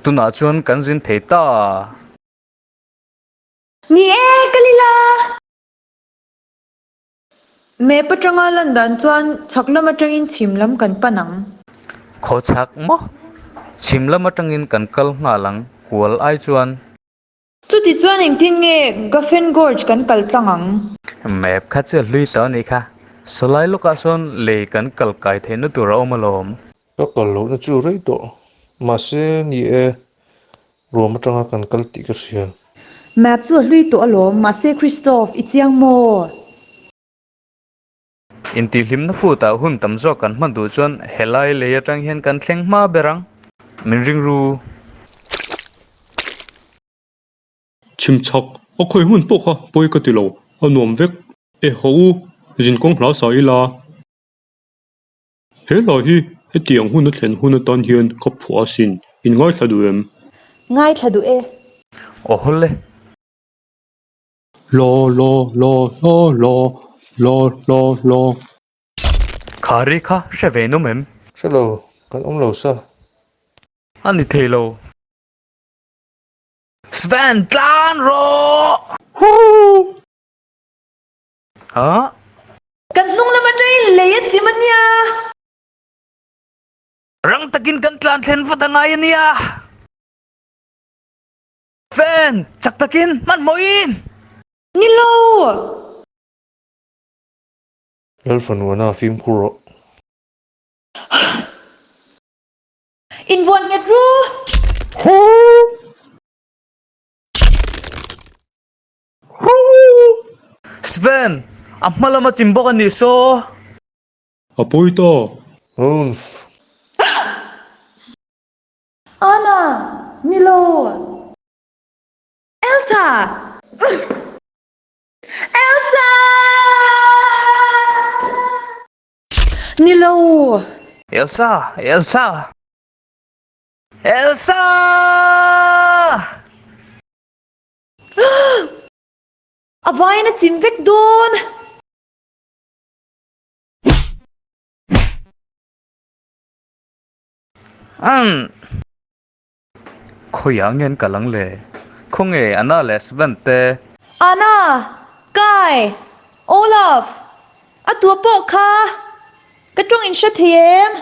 Tunah chuan kan zin thei ta. Ni e, kal ila! Map atanga lan dan chuan chhak lam atangin chhim lam kan pan ang. Khaw chhak maw? Chhim lam atangin kan kal nghal ang, kual ai chuan. Chuti chuan engtin nge Gaffen Gorge kan kal tlang ang? Map kha chu a hlui tawh a nih kha. Sawlai lawkah sawn lei kan kal kai theihna tur a awm alawm. Ka kal lohna chu rei tawh. Mahse, ni e, ruam atanga kan kal tih ka hria. Map chu a hlui tawh alawm, mahse Christoph, i chiang maw? Intihhlimna kutah hun tam zawk kan hman duh chuan helai lei atang hian kan thleng hma ber ang. Min ring ru. Chhim chhak a khawi hmun pawh kha pawi ka ti lo, a nuam vek. E haw u, zinkawng hla sa ila. He hla hi hetiang hun a thlen hun atan hian ka phuah asin, in ngaithla duh em? Ngaithla duh e. Aw hawl e. Law law law law law law law law. Kha ri kha hre ve nawm em? Hre lo, kan awm lo sa. A ni thei lo. Sven tlan rawh! Hoo! Huh? Kan hnung lam atangin lei a chim a nia. Rang takin kan tlan thlen vat a ngai a nia. Sven, chak takin hmanhmawhin! Ni lo! Lalfanuana fimkhur rawh. Invuan nghet ru! Sven, a hma lama chim bawk a nih saw. A pawi ta. Unf. Anna, ni lo. Elsa! Elsa! Ni lo. Elsa! Elsa! Elsa! A vaiin a chim vek dawn. Umm. Khawiah nge an kal ang le? Khawnge Anna leh Sven te? Anna! Kai! Olaf! A tua pawh kha ka tawng in hre thei em?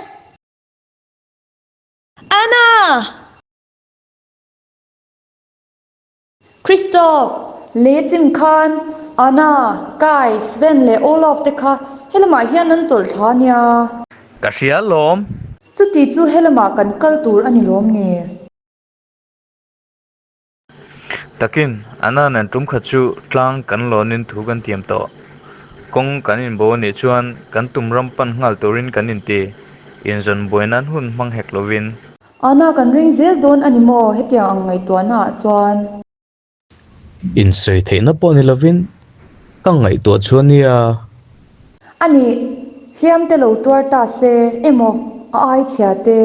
Anna! Christoph, Lehchim khan Anna, Kai, Sven leh Olaf te kha helamah hian an tawlh thla nia. Ka hria lawm. Chuti chu helamah kan kal tur a ni lawm ni? Takin, Anna nen tum khat chu tlang kan lawnin thu kan tiam tawh. Kawng kan inbo a nih chuan kan tum ram pan nghal turin kan inti. Inzawn buai nan hun hmang hek lovin. Ana kan ring zel dawn a ni maw hetiang ang ngaihtuahna ah chuan? Insawi theihna pawh ni lovin ka ngaihtuah chu a nia. A nih, hliam te lo tuar ta se emaw a ai chhia te?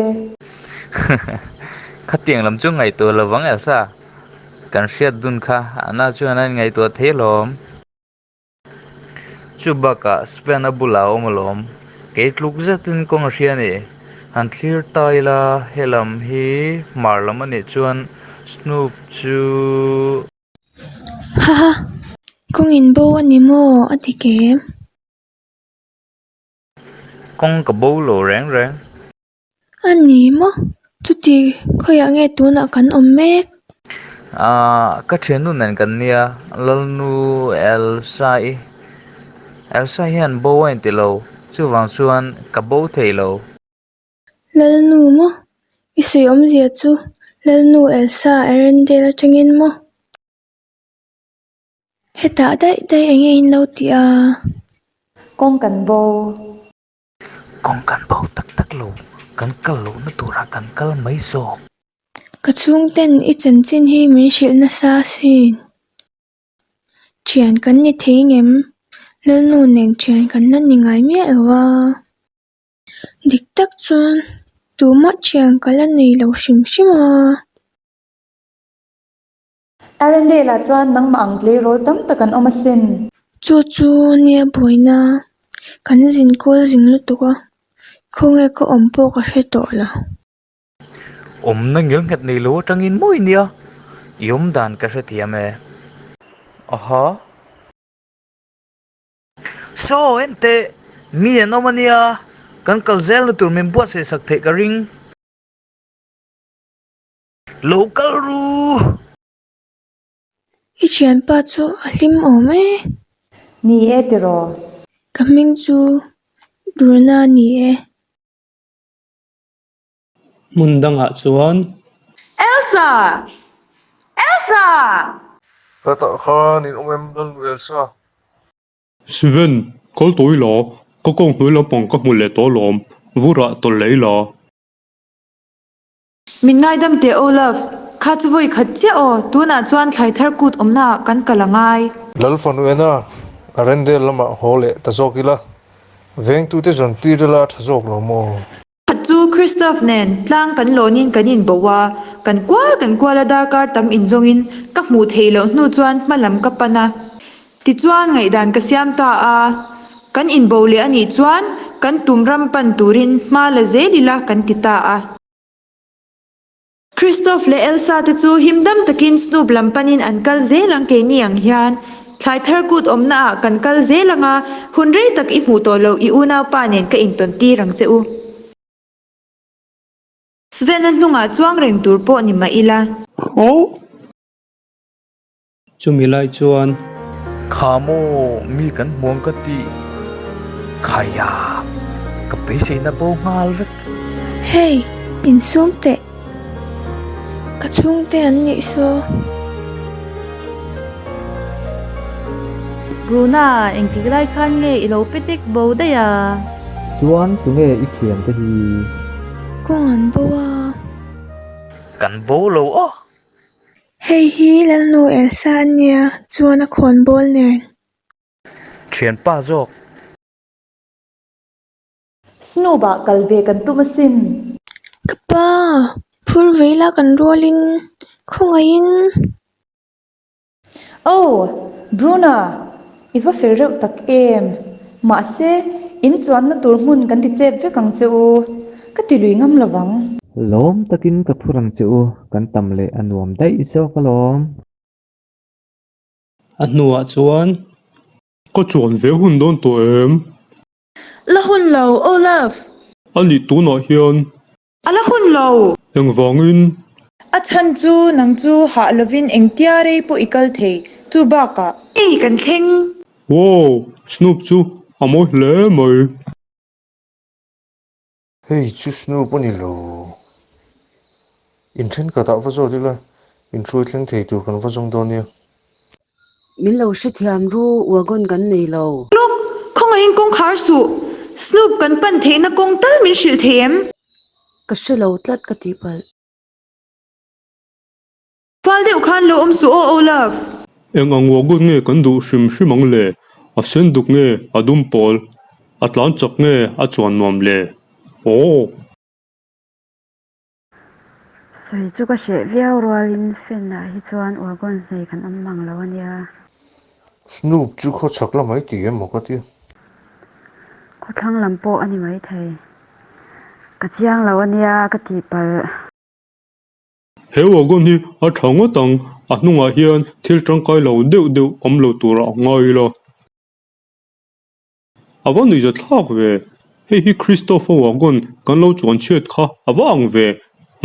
Khatiang lam chu ngaihtuah lovang Elsa, kan hriat dun kha Ana chuan a inngaihtuah thei alawm. Chu bakah Sven a bulah a awm alawm. Kei tluk zetin kawng a hria a ni. Han thlir ta ila helam hi hmar lam a nih chuan Snoop chu. Haha, kawng in bo a ni maw? a ti kem. Kawng ka bo lo reng reng. A ni maw? Chuti khawiah nge tunah kan awm mek? Aaa, ka thiannu nen kan nia, Lalnu Elsa-i. Elsa hian bo a inti lo, chuvang chuan ka bo thei lo. Lalnu maw? I sawi awmzia chu Lalnu Elsa Arendelle atangin maw? Hetah daih daih eng nge in lo tih a? Kawng kan bo. Kawng kan bo tak tak lo, kan kal lohna turah kan kal mai zawk. Ka chhungten i chanchin hi min hrilh nasa asin. Thian kan ni thei ngem? Lalnu nen thian kan la ni ngai miah lo a. Dik tak chuan tumah thian ka la nei lo hrim hrim a. Arendelle-ah chuan nangmah ang tleirawl tam tak an awm asin. Chu chu nia buaina kan zin kawl zing lutuk a, khawnge ka awm pawh ka hre tawh lo. Awmna ngilnghet nei lo atangin mawi nia, i awmdan ka hrethiam e. Aha. Saw enteh, mi an awm ania, kan kal zelna tur min buatsaih sak theih ka ring. Lo kal ru! I thianpa chu a hlim awm e. Ni e tiraw? Ka hming chu Bruna ni e. Hmun dangah chuan. Elsa! Elsa! Hetah khan in awm em Lalnu Elsa? Sven, kal tawh ila, ka kawng hnuai lampang ka hmu leh tawh alawm, vurah tawlh leh ila. Min ngaidam teh Olaf, kha chu vawi khat chiah aw, tunah chuan thlai thar kut awmna ah kan kal a ngai. Lalfanu ena Arendelle lamah haw leh ta zawk ila, vengtute zawn tir ila a tha zawk lo maw? Khat chu Christoph nen tlang kan lawnin kan inbo a, kan kual kan kual a darkar tam inzawngin ka hmuh theih loh hnu chuan hma lam ka pan a. Tichuan ngaihdan ka siam ta a, kan inbo leh a nih chuan kan tum ram pan turin hma la zel ila kan ti ta a. Christoph leh Elsa te chu him dam takin Snoop lam panin an kal zel ang keini ang hian thlai thar kut awmna ah kan kal zel ang a, hun rei tak i hmuh tawh loh i unaupa nen ka intawn tir ang che u. Sven-a hnungah chuang reng tur pawh ni mah ila. Aw. Chumi lai chuan. Kha maw mi kan hmuang ka tih khaia ka beiseina bo nghal vek. Hey, insum teh. Ka chhungte an nih saw. Bruna, engtik lai khan nge i lo pe tek bo daih a? Chuan tunge i thiante hi? Kawng an bo a. Kan bo lo aw. Hei hi Lalnu Elsa a nia, chuan a khawnbawl nen. Thianpa zawk. Snoop ah kal ve kan tum asin. Ka pa, phur ve ila kan rualin khawngaihin. Oh, Bruna, i va fel reuh tak em? Mahse, in chuanna tur hmun kan ti chep vek ang che u. Ka ti lui ngam lo vang. Lawm takin ka phur ang che u, kan tam leh a nuam daih zawk alawm. A hnuah chuan. Ka chuan ve hun dawn tawh em? La hun lo, Olaf! A nih tunah hian. A la hun lo! Engvangin? A chhan chu nang chu hah lovin engtia rei pawh i kal thei, chu bakah. Ei kan thleng! Wow! Snoop chu a mawi hle mai. Hei chu Snoop a ni lo. In thenkhatah va zawt ila, inhruai thleng thei tur kan va zawng dawn nia. Min lo hrethiam ru, wagon kan nei lo. Lawk, khawngaihin kawngkhar suh. Snoop kan pan theihna kawng tal min hrilh thei em? Ka hre lo tlat ka tih palh. Fal deuh khan lo awm suh aw Olaf. Eng ang wagon nge kan duh hrim hrim ang le? A sen duk nge a dum pawl? A tlan chak nge a chuan nuam le? Aw. Sawi chu ka hreh viau rualin fan ah hi chuan wagons nei kan awm mang lo ania. Snoop chu khaw chak la mai ti em maw ka ti. Khawthlang lam pawh a ni maithei. Ka chiang lo ania ka tihpalh. He wagon hi a tha ngawt ang, a hnungah hian thil tangkai lo deuh deuh awm lo turah a ngai ila. A va nuihza thlak ve, hei hi Christopher wagon kan lo chuan chhiat kha a va ang ve,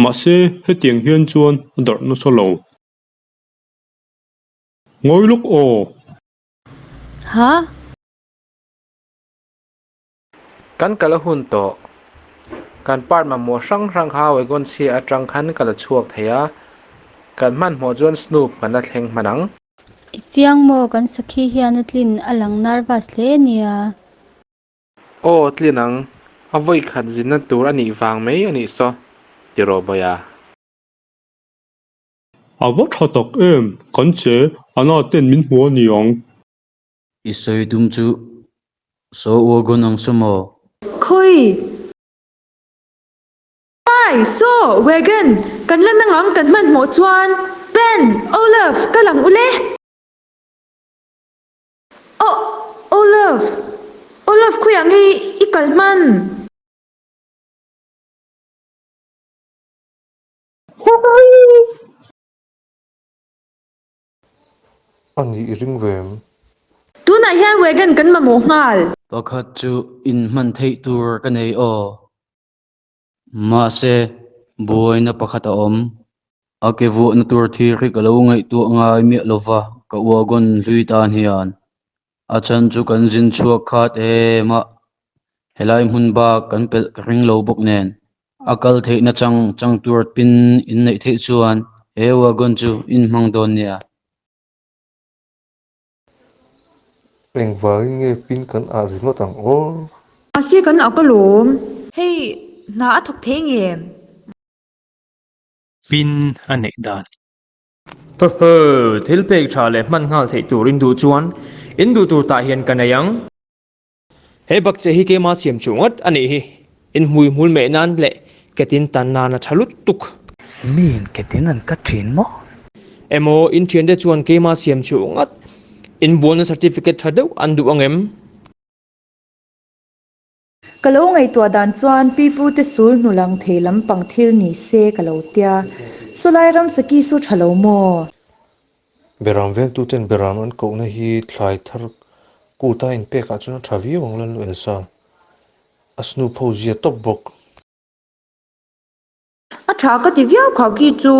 mahse hetiang hian chuan a darh nasa lo. Ngawi lawk aw. Ha? Kan kal a hun tawh. Kan part mamawh hrang hrang kha wagon chhia atang khan ka la chhuak thei a, kan hmanhmawh chuan Snoop kan la thleng hman ang. I chiang maw kan sakhi hian a tlin a lang nervous hle nia. Aw tlin ang, a vawi khat zinna tur a nih vang mai a nih saw, ti rawh Bawia. A va tha tak em, kan che a na ten min hmu a ni ang. I sawi tum chu saw wagon ang saw maw? Khawi? Ai, saw, wagon, kan la nang ang kan hmanhmawh chuan Ben, Olaf, kal ang ule. Oh, Olaf, Olaf khawiah nge i kal hman? A nih i ring ve em? Tunah hian wagon kan mamawh nghal. Pakhat chu inhman theih tur ka nei aw. Mahse, buaina pakhat a awm. A ke vuahna tur thir hi ka lo ngaihtuah ngai miah lova ka wagon hlui tan hian. A chhan chu kan zin chhuak khat em a, helai hmun bak kan pelh ka ring lo bawk nen. A kal theihna chang chang tur pin in neih theih chuan he wagon chu in hmang dawn nia. Engvangin nge pin kan ah ringawt ang aw? Mahse kan ak alawm. Hei hna a thawk thei ngem? Pin a neih dan. Ho ho, thil pek tha leh hman nghal theih tur in duh chuan in duh tur tah hian ka nei ang. He bakcheh hi keima siam chu ngat a nih hi. In hmui hmul meh nan leh ketin tan nan a tha lutuk. Miin ketin an cut thin maw? Emaw, in thiante chuan keima siam chu ngat in bualna certificate tha deuh an duh ang em? Ka lo ngaihtuah dan chuan pipute sul hnu lang thei lampang thil ni se ka lo tia. Sawlai ramsaki su tha lo maw? Beram vengtuten beram an kohna hi thlai thar kut a inpek ah chuan a tha viau ang Lalnu Elsa. A snoop ho zia tawp bawk. A tha ka ti viau kha khi chu,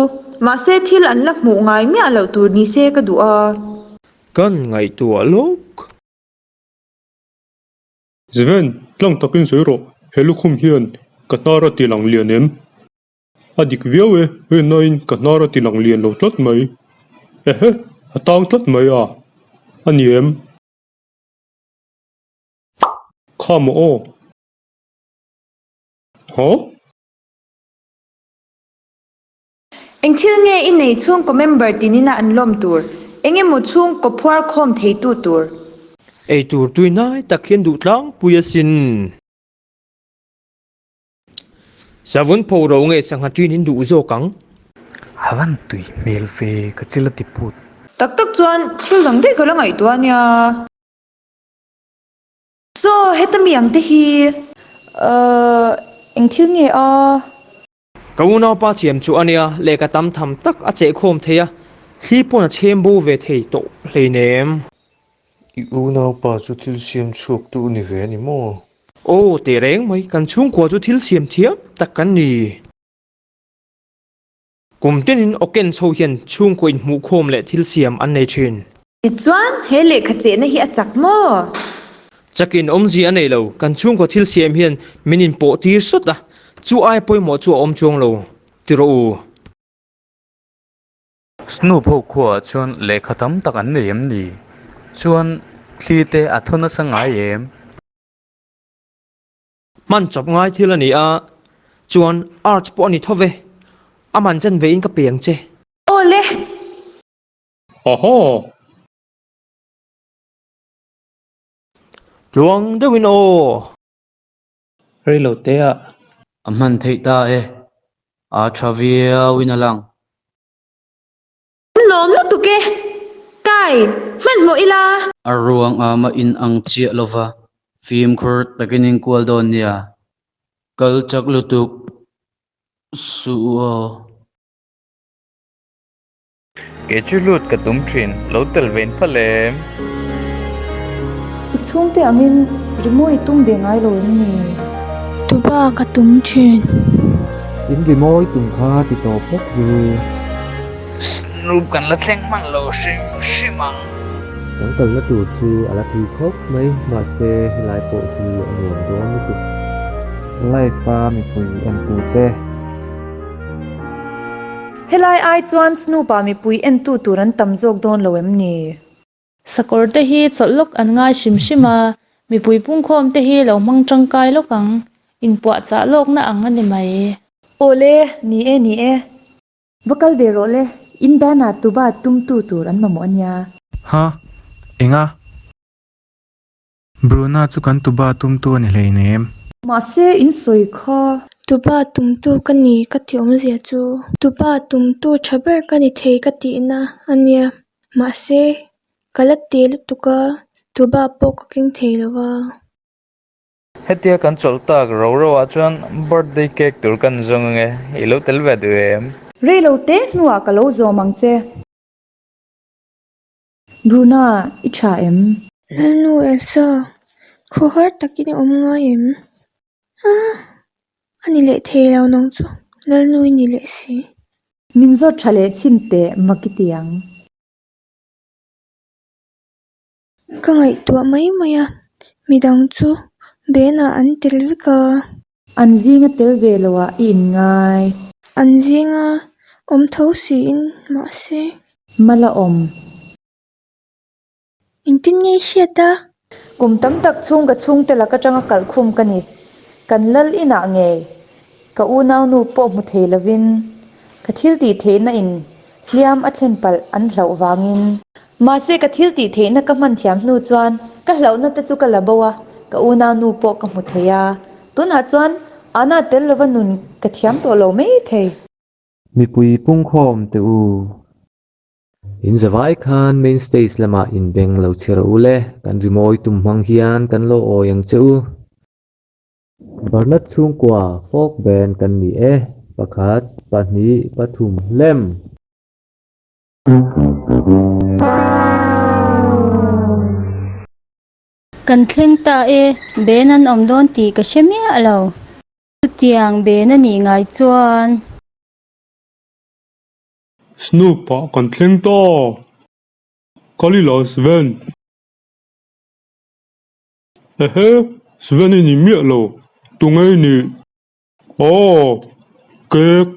mahse thil an la hmuh ngai miah loh tur ni se ka duh a. Kan ngaihtuah lawk. Sven, tlang takin sawi rawh, he lukhum hian ka hnar a ti lang lian em? A dik viau e, rinnain ka hnar a ti lang lian lo tlat mai. Ehe, a tang tlat mai a, a ni em? Kha maw aw? Huh? Eng thil nge i nei chhungkaw member tinina an lawm tur? Eng emaw chhungkaw phuar khawm theitu tur? Ei tur tui nai tak hian duh tlangpui asin. Savun pho ro nge sangha ṭin in duh zawk ang? A van tui hmel ve ka chil a ti put. Tak tak chuan thil dang daih ka la ngaihtuah a nia. Saw heta mi ang te hi ahh eng thil nge a? Ka unaupa siam chu a nia, lehkha tam tham tak a chehkhawm thei a, thli pawn a chhem bo ve thei tawh hleinem. I unaupa chu thil siam chhuak tu ni ve a ni maw? Aw teh reng mai, kan chhungkua chu thil siam thiam tak kan ni. Kum tinin Oken chho hian chhungkaw inhmuhkhawm leh thil siam an nei thin. Tichuan, he lehkha chehna hi a chak maw? Chakin awmzia a nei lo, kan chhungkaw thil siam hian min inpawh tir sawt a, chu ai pawimawh chu a awm chuang lo, ti rawh u. Snoop ho khuaah chuan lehkha tam tak an nei em ni? Chuan thli te a thaw nasa ngai em? Hman chawp ngai thil a ni a, chuan arts pawh a ni tho ve. A man chen ve in ka pe ang che. Aw le! Aha! Tluang deuhin aw! Rei lo te ah. A hman theih ta e, a tha viauin a lang. An lawm lutuk e. Kai, hmanhmawh ila. A ruang a mah in ang chiah lova, fimkhur takin in kual dawn nia. Kal chak lutuk suh u aw. Kei chu lut ka tum thin, lo tel ve in phal em? I chhungte angin rimawi i tum ve ngai lo em ni? Tuba ka tum thin. In rimawi tum kha ti tawp bawk ru. Snoop kan la thleng hman lo hrim hrim ang. Kan kalna tur chu a la thui khawp mai, mahse helai pawh hi a nuam dawn lutuk. Live a mipui entute. Helai ai chuan Snoop ah mipui entu tur an tam zawk dawn lo em ni? Sakawr te hi chawlh lawk an ngai hrim hrim a, mipui pungkhawm te hi lo hmang tangkai lawk ang, inpuahchah lawkna ang a ni mai. Awle, ni e, ni e. Va kal ve rawh le, in band ah tuba tumtu tur an mamawh a nia. Ha? Enga? Bruna chu kan tuba tumtu a ni hleinem. Mahse, in sawi kha. Tuba tumtu ka ni ka ti awmzia chu. Tuba tumtu tha ber ka ni thei ka tihna a nia. Mahse, ka la ti lutuk a, tuba pawh ka keng thei lo va. Hetia kan chawlh tak ro ro ah chuan birthday cake tur kan zawng ange, i lo tel ve duh em? Rei lo te hnuah ka lo zawm ang che. Bruna, i tha em? Lalnu Elsa, khawhar takin i awm ngai em? Ah, a ni leh thei lo nang chu, Lalnu i ni leh si. Min zawt tha leh chhin teh mak i ti ang. Ka ngaihtuah mai mai a, midang chu Bena an tel vek a. An zinga tel ve lo ah i inngai. An zinga awm tho siin mahse. Mala awm. Engtin nge i hriat a? Kum tam tak chhung ka chhungte lak atanga kalhkhum ka ni. Kan lal inah ngei ka unaunu pawh hmu thei lovin ka thil tih theihna in hliam a thlen palh an hlauh vangin. Mahse ka thil tih theihna ka hman thiam hnu chuan ka hlauhna te chu ka la bo a, ka unaunu pawh ka hmu thei a. Tunah chuan Anna tel lova nun ka thiam tawh lo mai thei. Mipui pungkhawm teh u. In zavai khan main stage lamah in beng lo chhe rawh u le, kan rimawi tum hmang hian kan lo awi ang che u. Barnat chhungkua folk band kan ni e, pakhat, pahnih, pathum, lem. Kan thleng ta e, ben an awm dawn tih ka hre miah lo. Chutiang ben a nih ngai chuan. Snoop ah kan thleng ta! Kalila Sven! Ehe, Sven i ni miah lo, tunge i nih? Aw, kek!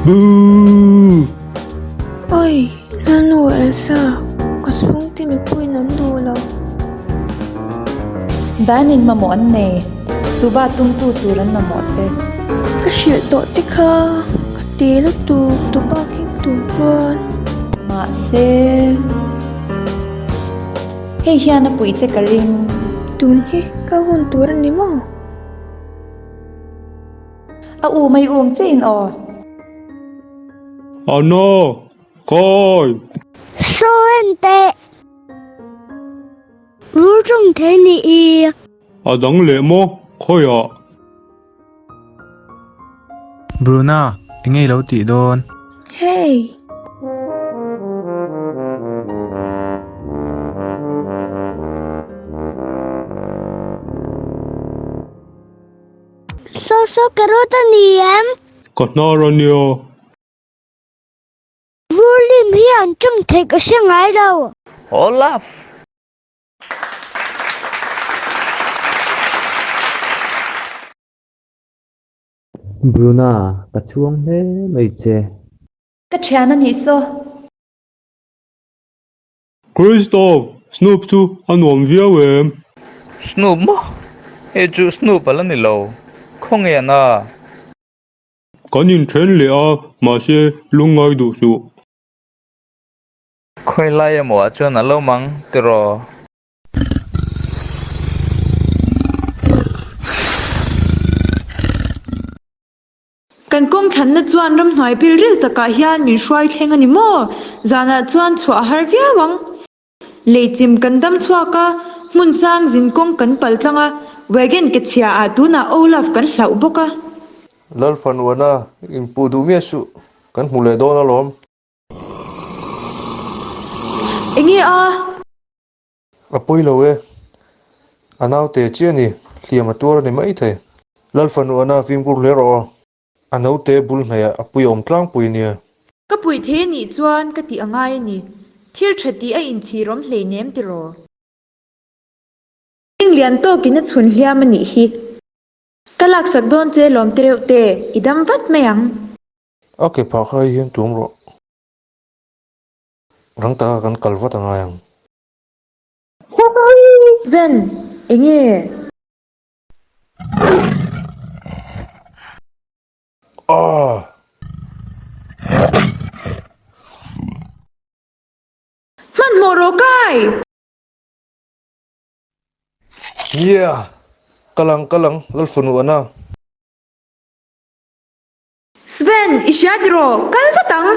Boo! Oi, Lalnu Elsa, ka chhungte mipuiin an duh lo. Banin mamawh an nei, tuba tumtu tur an mamawh che. Ka hrilh tawh che kha, ka ti lutuk tuba keng tur chuan. Mahse, hei hian a puih che ka ring. Tun hi ka hun tur a ni maw? A u mai um che in aw. Anna, Kai! Saw en teh! Rul ṭawng thei ni i. A dang leh maw? Khawiah? Bruna, enge i lo tih dawn? Hey! Saw saw carrot a ni em? Ka hnar a nia. Vurlim hi an ṭawng theih ka hre ngai lo. Olaf! Bruna, ka chhuang hle mai che. Ka thian a nih saw. Christoph, Snoop chu a nuam viau em? Snoop maw? Hei chu Snoop a la ni lo. Khawnge a na? Kan inthen leh a, mahse lungngai duh suh. Khawi lai emaw ah chuan a lo mang tiraw? Kan kawng thlanna chuan ramhnuai pilril takah hian min hruai thleng a ni maw? Zanah chuan chhuah a har viau ang. Leichim kan dam chhuak a, hmun sang zin kawng kan pal tlang a, wagon ke chhia ah tunah Olaf kan hlauh bawk a. Lalfanuana, inpuh duh miah suh, kan hmu leh dawn alawm. Enge a? A pawi lo e. A naute chiah a ni, hliam a tuar a ni mai thei. Lal fanu ana fimkhur hle rawh aw. A naute bul hnaihah a pui awm tlangpui a nia. Ka puih thei a nih chuan ka tih a ngai a ni. Thil tha tih a inchhirawm hleinem tiraw? Eng lian tawkin a chhun hliam a nih hi. Ka laksak dawn che lawm te reuh te, i dam vat mai ang. A ke phah kha hei hian tuam rawh. Rang taka kan kal vat a ngai ang. Sven, enge? Aah! Hmanhmawh rawh kai! Nia! Kal ang, kal ang, Lalfanu ana. Sven, i hria tiraw? Kal vat ang!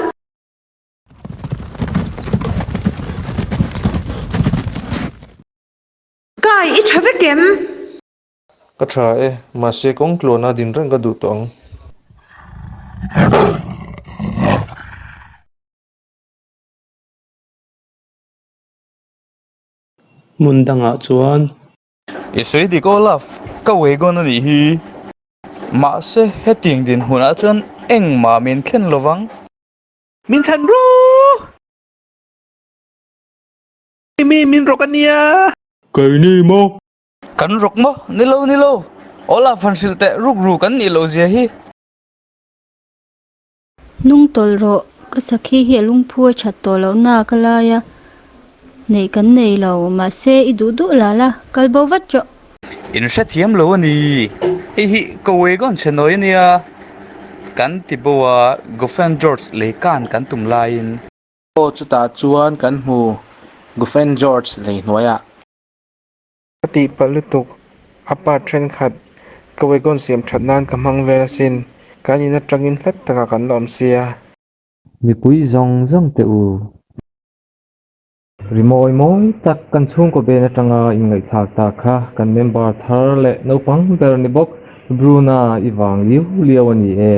Kai, i tha vek em? Ka tha e, mahse kawng tluana din reng ka duh tawh ang. Hmun dangah chuan. I sawi dik Olaf, ka wagon a nih hi. Mahse, hetiang dinhmunah chuan engmah min thlen lo vang. Min chhan ru! Mi min rawk a nia! Keini maw? Kan rawk maw? Ni lo, ni lo! Olaf han hrilh teh ruk ru kan nih loh zia hi. Hnung tawlh rawh, ka sakhi hi a lungphu a that tawh loh na ka lai a, neih kan nei lo, mahse i duh duh la la, kal bo vat rawh. In hrethiam lo a ni, hei hi ka wagon chhe nawi a nia, kan ti bo a, Gofen George lei kan kan tum laiin. Aw chutah chuan kan hmu Gofen George lei hnuaiah. Ka tihpalh lutuk, a part thenkhat ka wagon siam that nan ka hmang vel asin, kan in atangin hlat takah kan la awm sia. Mipui zawng zawng teh u. Rimawi mawi tak kan chhungkaw ben atanga inngaihthlak ta kha kan member thar leh naupang ber ni bawk Bruna i vang liu liau a ni e.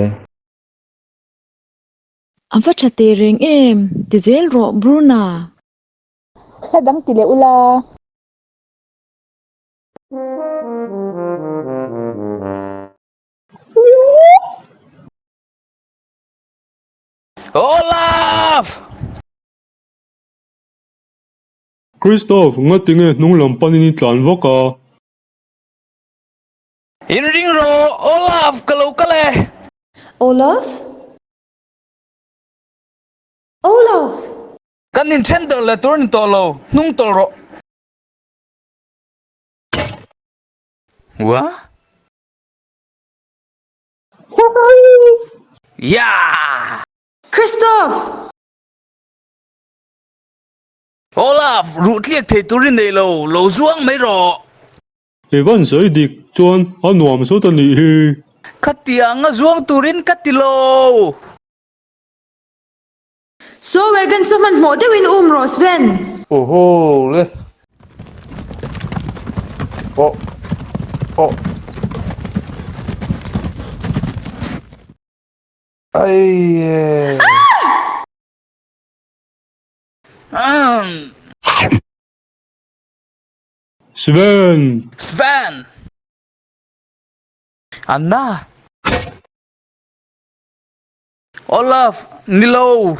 A va tha teh reng em? Ti zel rawh Bruna. Hla dang ti leh ula. Olaf! Kristof, ngatinge hnung lam panin i tlan vak a? Inring rawh, Olaf, ka lo kal e! Olaf? Olaf! Kan inthen darh leh tur a ni tawh lo, hnung tawlh rawh. Wah! Yeah! Kristof! Olaf, ruh tliak thei tur i nei lo, lo zuang mai rawh. I van sawi dik chuan a nuam sawt a nih hi. Khatiang a zuang turin ka ti lo. Saw wagon saw hmanhmawh deuhin um rawh Sven. Awhaw le. Aw. Aw. Aie. Sven! Sven! Anna! Olaf, Ni lo!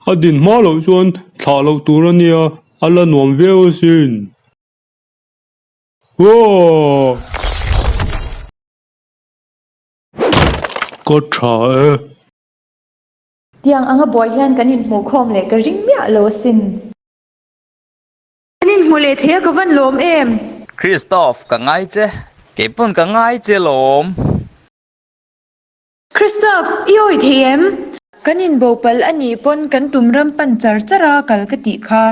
A din hma loh chuan thlah loh tur a nia, a la nuam viau asin. Aw! Ka tha e. Tiang anga buai hian kan inhmuh khawm leh ka ring miah lo asin. Kan inhmuh leh thei a ka van lawm em? Christoph, ka ngai che. Keipawn ka ngai che lawm. Christoph, i awi thei em? Kan inbopal a nih pawn kan tum ram pan char char a kal ka tih kha.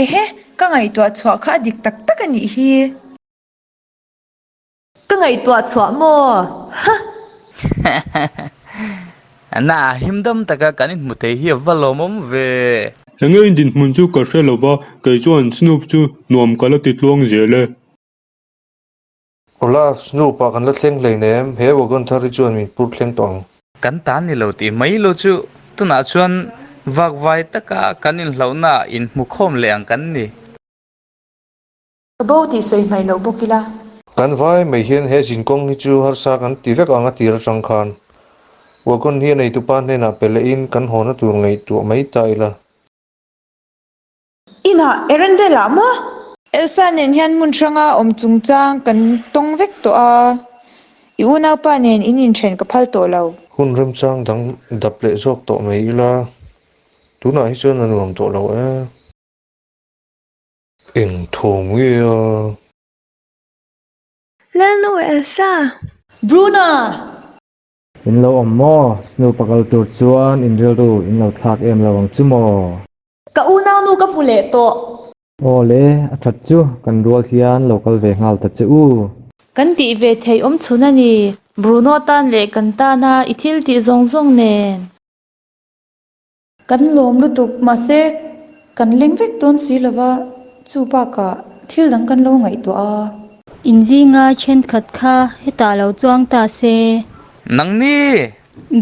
Ehe, ka ngaihtuah chhuah kha a dik tak tak a nih hi. Ka ngaihtuah chhuah maw? Huh! Na, himdam taka kan inhmu thei hi a va lawmawm ve. Enge in dinhmun chu ka hre lova, kei chuan Snoop chu nuam ka la ti tluang zel e. Olaf, Snoop ah kan la thleng hleinem, he wagon thar hi chuan min pur thleng tawh ang. Kan ta ni lo tih mai lo chu tunah chuan vakvai taka kan inhlauhna inhmu khawm leh ang kan ni. Ka bo tih sawi hmaih loh bawk ila. Kan vai mai hian he zinkawng hi chu harsa kan ti vek ang a tir atang khan. Wagon hi a neitupa hnenah pe lehin kan hawna tur ngaihtuah mai ta ila. Inah Erendel ah maw? Elsa nen hian hmun hranga awm chungchang kan tawng vek tawh a, i unaupa nen in inthen ka phal tawh lo. Hun remchang dang dap leh zawk tawh mai ila, tunah hi chuan a nuam tawh lo e. Eng thawm nge a? Lalnu Elsa! Bruna! In lo awm maw? Snoop a kal tur chuan in rilru in lo thlak em lo ang chu maw? Ka unaunu ka hmu leh tawh. Aw le, a that chu kan rual hian lo kal ve nghal ta che u. Kan tih ve theih awm chhun a ni, Bruno tan leh kan tana i thil tih zawng zawng nen. Kan lawm lutuk, mahse kan leng vek dawn si lova, chu bakah thil dang kan lo ngaihtuah a. Inzinga thenkhat kha hetah lo chuang ta se. Nangni!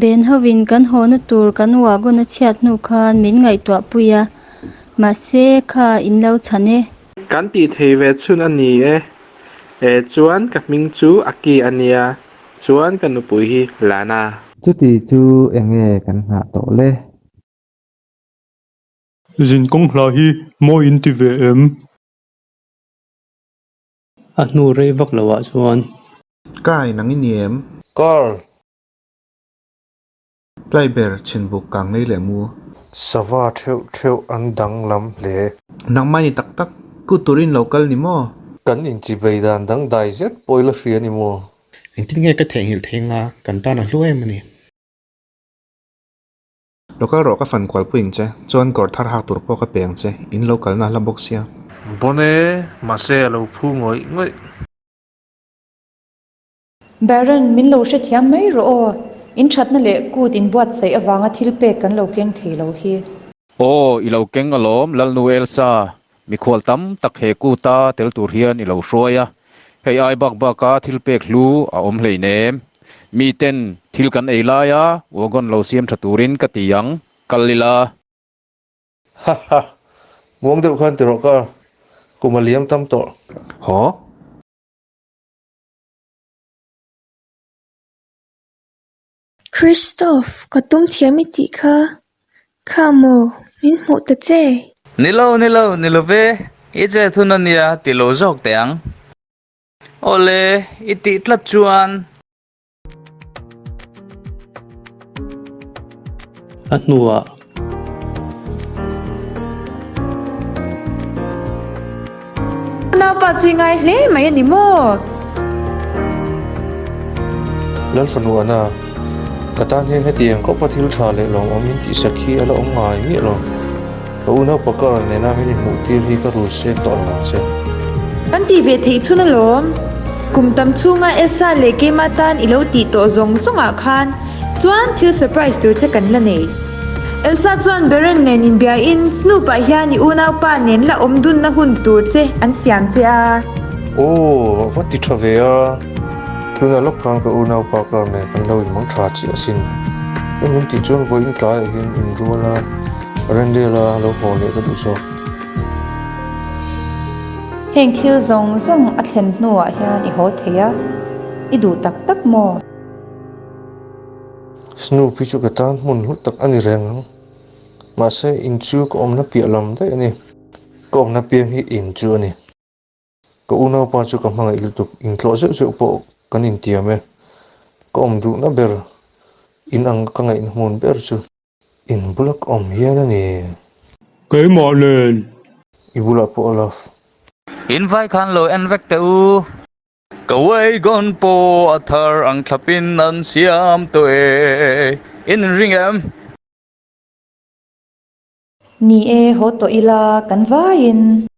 Ben hovin kan hawna tur kan wagon a chhiat hnu khan min ngaihtuah pui a, mahse kha in lo chhan e. Kan tih thei ve chhun a ni e. E chuan ka hming chu Aki a nia, chuan ka nupui hi Lana. Chuti chu enge kan nghah tawh le? Zinkawng hla hi mawi in ti ve em? A hnu rei vak lo ah chuan. Kai, nang i ni em? Carl! Tlai ber chhinbuk kang lei leh mu. Sava theuh theuh an danglam hle. Nangmah ni tak tak, kut turin lo kal ni maw? Kan inchibei dan dangdai zet pawh i la hria ni maw? Engtin nge ka theihnghilh thei anga kan tan a hlu em a ni. Lo kal rawh ka fan kual pui ang che, chuan kawr thar hak tur pawh ka pe ang che, in lo kalna hla bawk sia. Bon e, mahse a lo phu ngawih ngawih. Baron, min lo hrethiam mai rawh aw, in thatna leh kut in buatsaih avanga thil pek kan lo keng thei lo hi. Aw, i lo keng alawm Lalnu Elsa, mikhual tam tak he kuta tel tur hian i lo hruai a, hei ai bak baka thil pek hlu a awm hleinem. Miten thil kan ei laia wagon lo siam tha turin ka ti ang, kal ila. Ha ha, muang deuh khan ti rawh ka, kum a liam tam tawh. Haw? Christoph, ka tum thiam i tih kha. Kha maw, min hmuh ta che. Ni lo, ni lo, ni lo ve, i che thun a nia ti lo zawk teh ang. Awle, i tih tlat chuan. A hnuah. Naupa chu i ngai hle mai a ni maw? Lalfanu Anna, ka tan hian hetiang khawpa thil tha leh lawmawm in tihsak hi a la awm ngai miah lo. Ka unaupa Carl nena min inhmuh tir hi ka rul seng tawh lo ang che. Kan tih ve theih chhun alawm. Kum tam chhunga Elsa leh keimah tan i lo tih tawh zawng zawngah khan chuan thil surprise tur che kan la nei. Elsa chuan Baron nen inbiain Snoop-ah hian i unaupa nen la awm dunna hun tur che an siam che a. Aw, a va ti tha ve a. Tunah lawk khan ka unaupa Carl nen kan lo inmang tha chiah asin. Heng min tih chuan vawiin tlaiah hian inrual a, Rendel-a lo haw leh ka duh zawk. Heng thil zawng zawng a thlen hnuah hian i haw thei a, i duh tak tak maw? Snoop hi chu ka tan hmun hlu tak a ni reng ang. Mahse, in chu ka awmna piah lam daih a ni. Ka awmna piang hi in chu a ni. Ka unaupa chu ka hmangaih lutuk, intlawh zeuh zeuh pawh kan intiam e. Ka awm duhna ber, in ang ka ngaihna hmun ber chu in bula ka awm hian a ni. Keimah nen. I bulah pawh a love. In vai khan lo en vek teh u. Ka wagon pawh a thar ang thlapin an siam tawh e. In inring em? Ni e, haw tawh ila kan vaiin.